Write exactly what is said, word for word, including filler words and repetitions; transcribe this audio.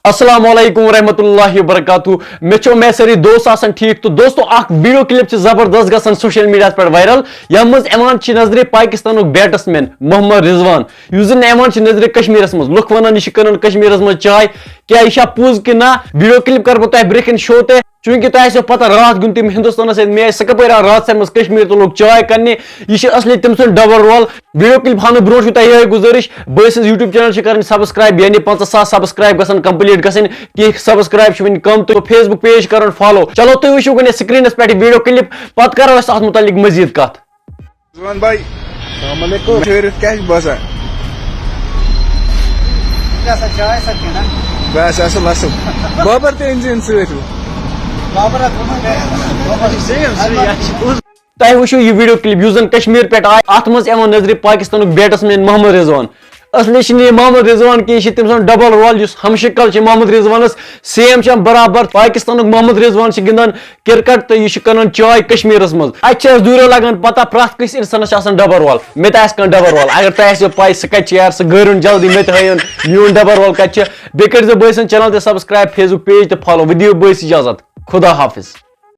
السلام علیکم ورحمۃ اللہ وبرکاتہ۔ مےٚ چھِ اُمید سٲری دوست آسن ٹھیٖک۔ تہٕ دوستو، اکھ ویڈیو کلپ چھِ زبردست گژھان سوشل میڈیاہَس پٮ۪ٹھ وائرل، یَتھ منٛز یِوان چھِ نظرِ پاکستانُک بیٹسمین محمد رضوان، یُس زَن یِوان چھِ نظرِ کشمیرَس منٛز۔ لُکھ وَنان، یہِ چھِ کٕنان کشمیرَس منٛز چاے، کیٛاہ یہِ چھا پوٚز کِنہٕ نہ؟ ویڈیو کلپ کَرٕ بہٕ تۄہہِ برٛونٛہہ کَنہِ شو تہِ، چوٗنٛکہِ تۄہہِ آسیو پتہ، راتھ گیُنٛد تٔمۍ ہندوستانَس سۭتۍ میچ، سُہ کَپٲرۍ آو راتھ سَرِ منٛز کشمیٖر تہٕ لوٚگ چاے کَننہِ۔ یہِ چھِ اصلی تٔمۍ سُنٛد ڈبل رول۔ ویڈیو کلپ ہاونہٕ برونٛٹھ چھُو تۄہہِ یِہوٚے گُزٲرِش، بٲے سٕنٛز YouTube channel چھِ کَرٕنۍ subscribe، یعنی پنٛژاہ ساس subscribe گژھن complete گژھٕنۍ، کینٛہہ subscribe چھِ وٕنہِ کم، تہٕ Facebook page کَرُن follow۔ چلو، تُہۍ وٕچھِو وۄنۍ یہِ screenَس پٮ۪ٹھ یہِ ویڈیو کلپ، پتہٕ کَرو أسۍ اَتھ متعلق مزید کَتھ۔ رضوان بھائی، السلام علیکم۔ خیریت کیٛاہ چھِ باسان؟ کیٛاہ سا چاے سا کینٛہہ نا؟ بس اصل اصل۔ بابر تہِ أنۍ زِ أمۍ سۭتۍ وۄنۍ۔ بابر ہا تھوٚو مےٚ گرِ۔ بابر چھِ سیم سُے، یہِ چھِ پوٚز۔ تۄہہِ وٕچھِو یہِ ویڈیو کلپ، یُس زن کشمیر پٮ۪ٹھ آیہِ، اتھ منٛز یِوان نظرِ پاکستانُک بیٹسمین محمد رضوان۔ اصلی چھُنہٕ یہِ محمد رضوان کینٛہہ، یہِ چھِ تٔمۍ سُنٛد ڈبل رول، یُس ہمشکل چھِ محمد رضوانس، سیم چھِ یِم برابر۔ پاکستانُک محمد رضوان چھِ گِنٛدان کرکٹ تہٕ یہِ چھُ کٕنان چاے کشمیرس منٛز۔ اتہِ چھِ اَسہِ دوٗرے لگان پتہ، پرٛٮ۪تھ کٲنٛسہِ انسانس چھِ آسان ڈبل رول۔ مےٚ تہِ آسہِ کانٛہہ ڈبل رول، اگر تۄہہِ آسیو پاے سُہ کتہِ چھُ یار، سُہ گٲرِن جلدی، مےٚ تہِ ہٲیِن میون ڈبل رول کتہِ چھُ۔ بیٚیہِ کٔرۍزیو بٲے سٕنٛز channel تہِ subscribe، Facebook page تہِ follow۔ ودِیِو بٲے سٕے اجازت، خدا حافظ۔